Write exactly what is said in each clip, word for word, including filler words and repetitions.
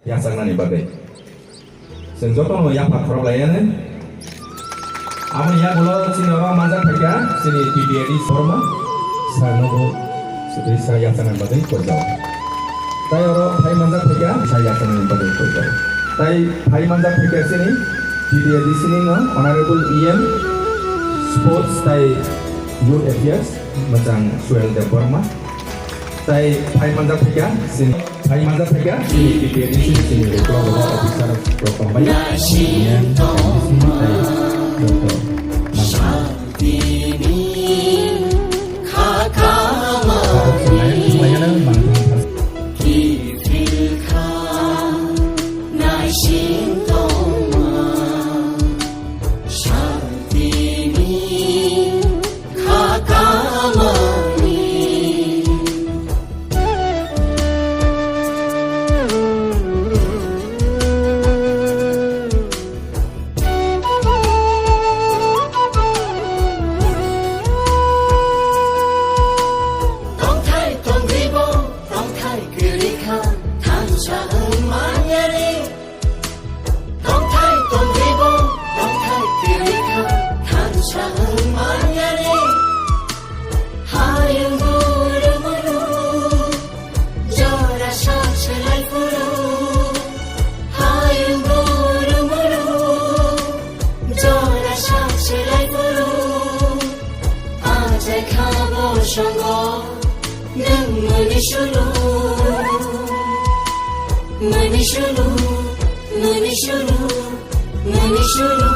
yachaknani bagwi. Chwng jotono yapha khorok lainani. Aboni yagulo chini oro manjak phaikha chini T T A D Debbarma sir nobo sitwi sa yachaknani bagwi koijao. Tai oro phai manjak phaikha sa yachaknani bagwi koijao. Tai phai manjak phaikha chini T T A D C ni no Honorable E M Sports tai Youth Affairs. Mwchang Suel Debbarma. Tai phai manjak phaikha, chini phai manjak phaikha, chini T T A D C ni chini uklok officer rok tongbai. Yang M D C tai Doctor Mangkha. Tabuk swlai, swlaiyano Mangkha. Tongthai tongribo, tongthai kwrwi kha, thansa wng manyari. Tongthai tongribo, tongthai kwrwi kha, thansa wng manyari. Hayung guru guru, jora sak selai phuru. Hayung guru guru, jora sak selai phuru. Ajai kha bo songo. Nwng mani sulu, mani sulu, mani sulu, mani sulu.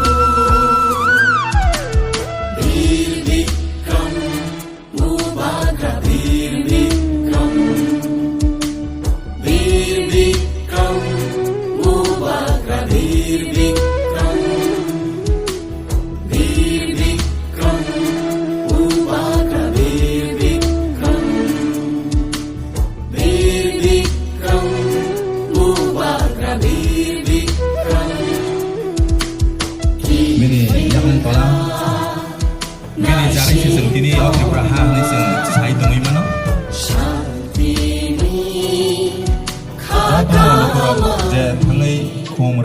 Bir Bikram, Bubagra Bir Bikram, Bir Bikram, Bubagra Bir Bikram. Bir Bikram, Bubagra Bir Bikram. Bir Bikram, Bubagra Bir Bikram. Bini yakung tola, bini jarwi se chwng tini o Tripura ha hwnwi chwng sai tongwi mano. Jotono lukurok je thangwi khum